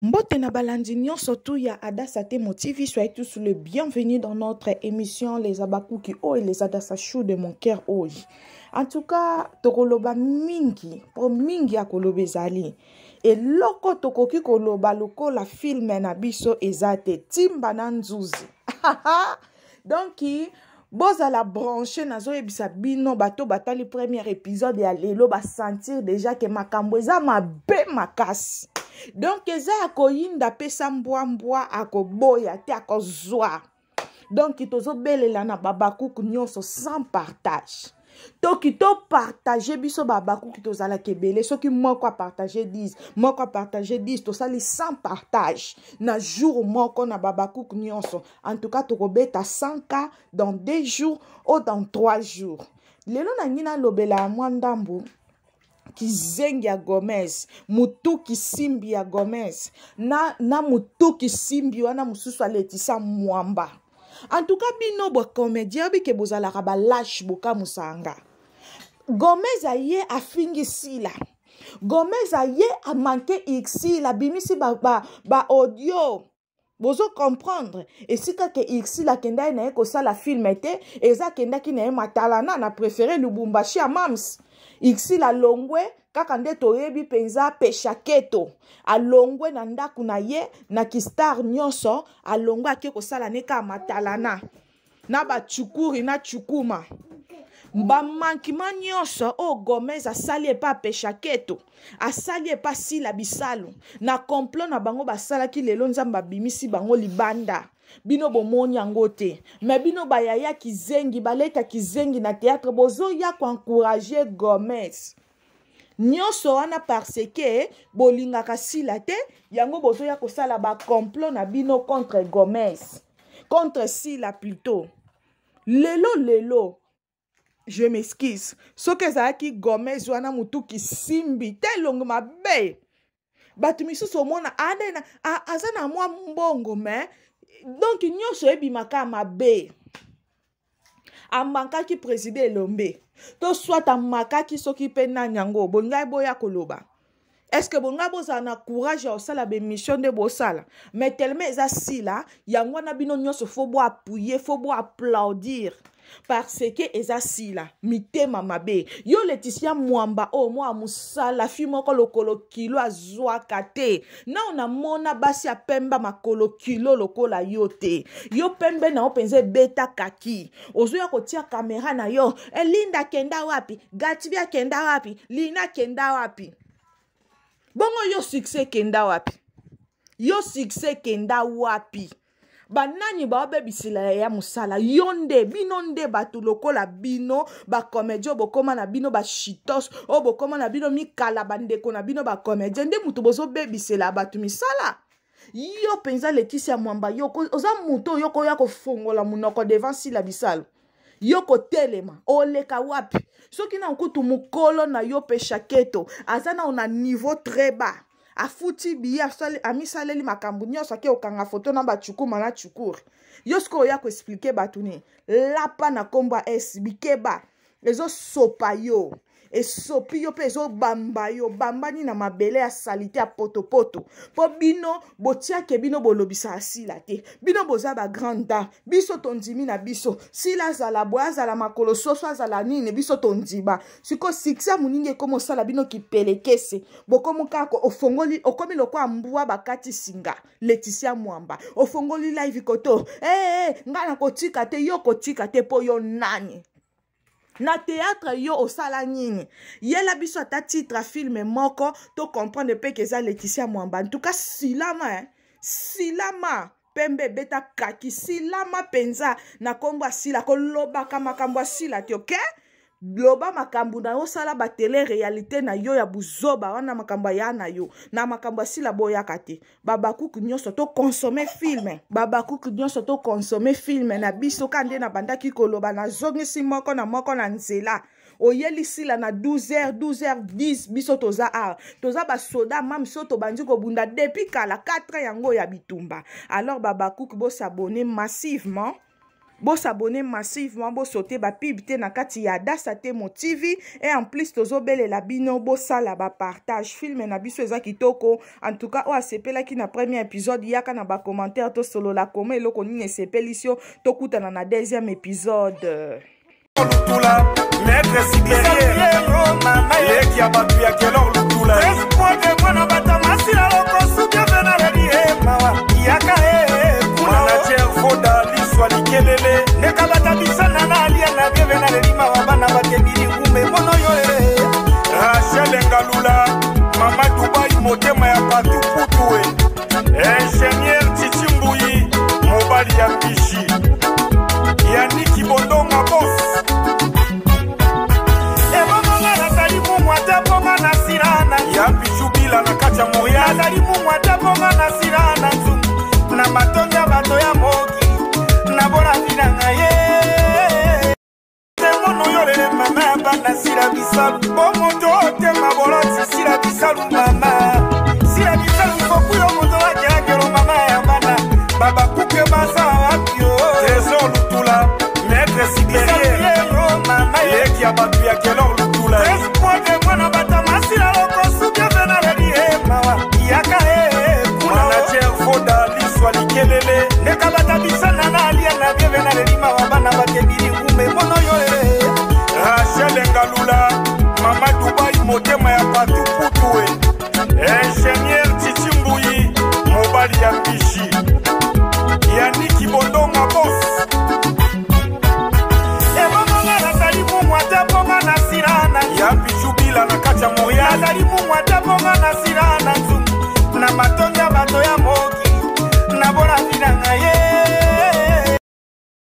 Mbote na balandi nyonso tout ya Adassa Temo TV, soyez tous le bienvenu dans notre émission Les Abakuki oh et les Adassa Chou de mon cœur oh. En tout cas, tokoloba mingi, po mingi ya koloba ezali. Eloko tokoki koloba lokola film na biso eza te, timba na nzuzi. Donc bozala branche, nazoyebisa bino bato batali premier épisode ya lelo basentir déjà ke makambo eza mabe makasi. Donc eza ya koyinda, pesa mbwa-mbwa akoboya te, akozwa. Donc tozobelela na babakuku nyonso sans partage. Toki topartage biso babakuku tozalaka ebele, soki moko apartage 10, moko apartage 10, tosali sans partage na jour moko na babakuku nyonso. En tout cas tokobeta 100K dans 2 jours ou dans 3 jours. Lelo nangi nalobela mwa ndambu kizengi ya Gomez, mutu kisimbi ya Gomez na mutu kisimbi wana mosusu aletisa mwamba. En tout cas bino bo comédien bike bozalaka ba lâche bokamusanga. Gomez aye afingi Sila. Gomez aye a manqué Xila, bimisi ba audio. Bozo comprendre esika ke Xila akendaki na ye kosala film te, eza akendaki na ye matalana na préféré Lubumbashi ya Mams. Xila alongwe kaka nde toyebi mpenza Peshaketo alongwe na ndako na ye na kistar nyonso, alongwe ake kosala ne kaka matalana na bachukuri na chukuma. Ba manquement nyonso oyo Gomez asali epa Peshaketo, asali epa Sila Bisalu, na complot na bango basalaki lelo Nzambe abimisi bango libanda. Bino bomoni yango te, mais bino bayaya kizengi, baleta kizengi na théâtre, bozoya koencourager Gomez. Nyonso wana parce que bolingaka Sila te, yango bozoya kosala ba complot na bino contre Gomez, contre Sila plutôt. Lelo lelo, je m'excuse, soki ezalaki Gomez wana mutu kisimbi te elongi mabe. Bato misusu omona adena aza na mwa mbongo, mais donc nyonso ebimaka mabe. Amankaki président Elombe to soit amakaki soki pe nani yango bongai boya koloba. Est-ce que bonga bozala na courage ya kosala ba émission nde bosala? Mais tellement eza Sila, yango wana bino nyonso faut bo appuyer, faut bo applaudir. Parce que eza Sila, mitema mabe. Yo Laetitia Mwamba o mwa musala fi moko lokolo kilo azwaka te. Na ona mona basi ya pemba makolo kilo lokola yo te. Yo pembe na yo penza ebeta kaki. Ozoya kotia caméra na yo. Elinda kenda wapi? Gatibia kenda wapi? Lina kenda wapi? Bongo yo succès kenda wapi? Yo succès kenda wapi? Banani baobebisela ya mosala? Yo nde, bino nde bato lokola bino, ba comédien bokoma na bino ba chitos, oyo bokoma na bino mikala bandeko na bino ba comédien, nde moto bozobebisela bato misala. Yo mpenza Laetitia Mwamba, yo oza moto oyo koya kofongola monoko devant Sila Bisalu. Yo kotelema, oleka wapi? Soki na nkutu mokolo na yo Peshaketo, aza na na niveau très bas. Afuti billet, amisaleli makambo nyonso, ake okanga photo na bachukuma na chukuri. Yo sikoyo oya koexplike bato nini? Lapa na kombo ya S, bikeba, ezosopa yo. Esopi yo mpe ezobamba yo, bambani na mabele ya salite ya potopoto. Po bino botiake bino bolobisa Sila te. Bino boza ba grande dame, biso tondimi na biso. Sila azala boye, azala makolo soso, azala nini, biso tondima. Siko succès moningi ekomi osala bino kipelekese. Bokomi kaka ofongoli, okomi lokola mbwa bakati singa. Laetitia Mwamba, ofongoli live koto. Nga na kotika te, yo kotika te po yo nani? Na théâtre yo osala nini? Yela biso ata titre film moko to comprendre pe ke eza Laetitia Mwamba. En tout cas silama, hein? Silama pembe beta kaki, silama penza na kombo ya Sila, kolobaka makambo ya Sila te, OK? Loba makambo na yo, sala ba télé réalité na yo ya buzoba wana, makambo ya na yo na makambo ya Sila boyaka te. Babakuku nyonso to consommer film, babakuku nyonso to consommer film na biso ka nde na bandaki koloba na zongisi moko na moko na nzela. Oyeli Sila na douze heures, douze heures dix, biso toza awa. Toza ba soda, mam so tobandi kobunda depuis kala 4 ans yango ya bitumba. Alors babakuku bo s'abonner massivement. Bosabone massivement, bosaute bapub te na kati ya Adasa Temo TV. Et en plus tozobelela bino bosala bapartage. Film na biso eza kitoko. En tout cas oyo asepelaki na premier épisode, yaka na bacommentaire tosolola koma eloko nini esepelisi yo. Tokutana na deuxième épisode. Lutula, maître supérieur, leki ya bato ya Kelor Lutula. Mwana bata masila lokosu bienve na leli e mawa yaka e manager Foda liswa likelele. Ndeka bata bisana na alia na bienve na leli mawa bana batebili ngume mono yo e. Rachel Ngalula, mama Dubai, motema ya patu putue. Ingénieur Titi Mbuyi, mobali ya Mbishi. Yaniki Bondonga boss. Ebongonga nazali mumwa te mponga na sila na ya Bijou Bila na kati ya Montréal. Nazali mumwa te mponga na sila na nzungu na matongi ya bato ya moki na bolafi na ngai ye. Mono yo lele mama ya bana sila bisalu bo moto otema boloti sila bisalu mama sila bisalu foku yo moto akelakelo mama ya bana babakuke baza wapi yo. Trésor Lutula, maître supérieur, leki ya bato ya Kelor Lutula. Mwana bata masila lokosu bienve na leli e mawa yaka e manager Foda liswa likelele. Ndeka bata bisana na alia na bienve na leli mawa bana batebili ngume mono yo e. Rachel Ngalula, mama Dubai, motema